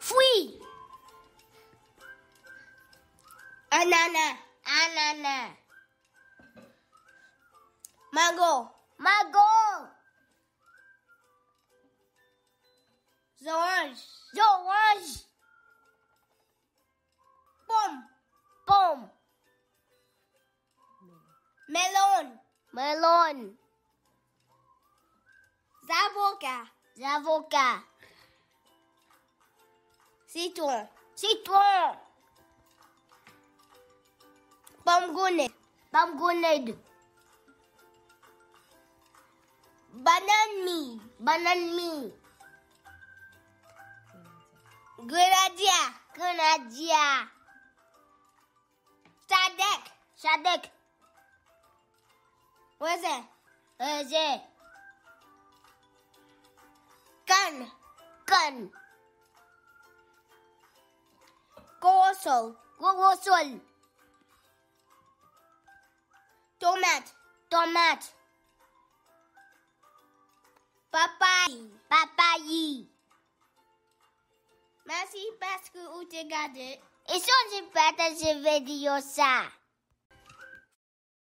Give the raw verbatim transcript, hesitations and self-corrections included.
Fwi. Anana. Anana. Mango. Mango. Zoranj. Zoranj. Pòm. Pòm. Melon. Melon. Zavoka. Zavoka. Sitwon. Sitwon. Pomegranate. Pomegranate. Bannann mi. Bannann mi. Grenadya. Grenadya. Chadèk. Chadèk. Rezen. Rezen. Kann. Kann. Kowosol. Kowosol. Tomat. Tomat. Papay. Papayi. Mèsi paske ou te gade. E sonje pataje videyo sa.